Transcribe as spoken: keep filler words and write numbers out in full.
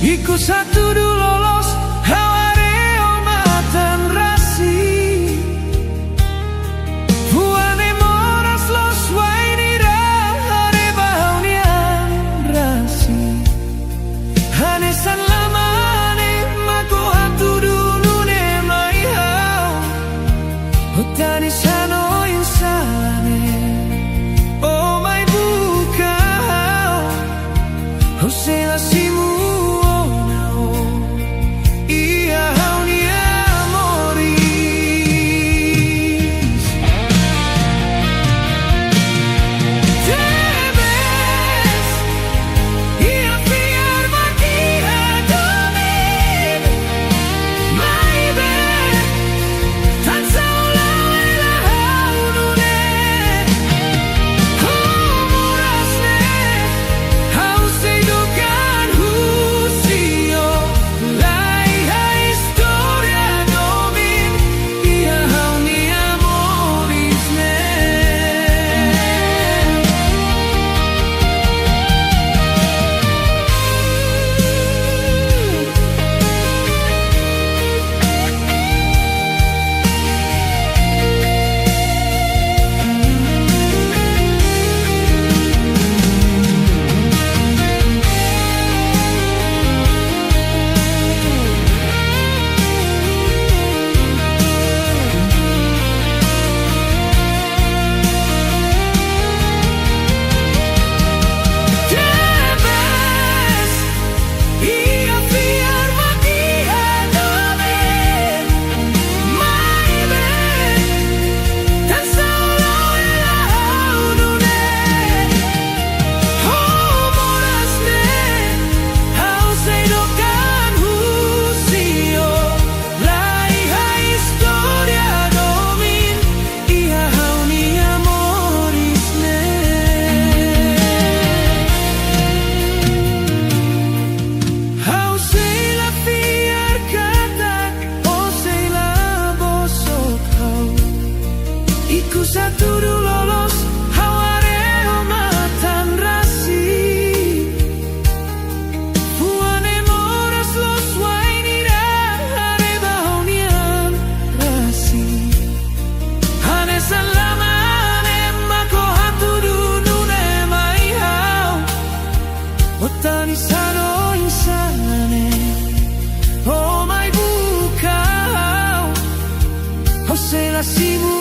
Ikus hatudu loloos, ha'u haree ó matan rasik. Fuan ne'e moras loos, Wainira haree ba ha'u-nian rasik. Hanesan lama ne'e mak ó hatudu nune'e mai ha'u. Ó tanis hanoin sala ne'e, ó mai buka ha'u. Ha'u sei la simu ona ó iha ha'u-nia moris. Tebes, iha fiar mak iha domin. Maibé, tansá ó la'o hela ha'u nune'e. Ho moras ne'e, ha'u sei dook an husi ó. La iha istória domin iha ha'u-nia moris ne'e. Tebes, iha fiar mak iha domin. Maibé, tansá ó la'o hela ha'u nune'e. Ho moras ne'e, ha'u sei dook an husi ó. La iha istória domin iha ha'u-nia moris ne'e. Ha'u sei la fiar katak ó sei la bosok ha'u. Ikus hatudu loloos, ha'u haree ó matan rasik. Fuan ne'e moras loos, Wainira haree ba ha'u-nian rasik. Hanesan lama ne'e mak ó hatudu nune'e mai ha'u. Ó tanis hanoin sala ne'e, ó mai buka ha'u. Ha'u sei la simu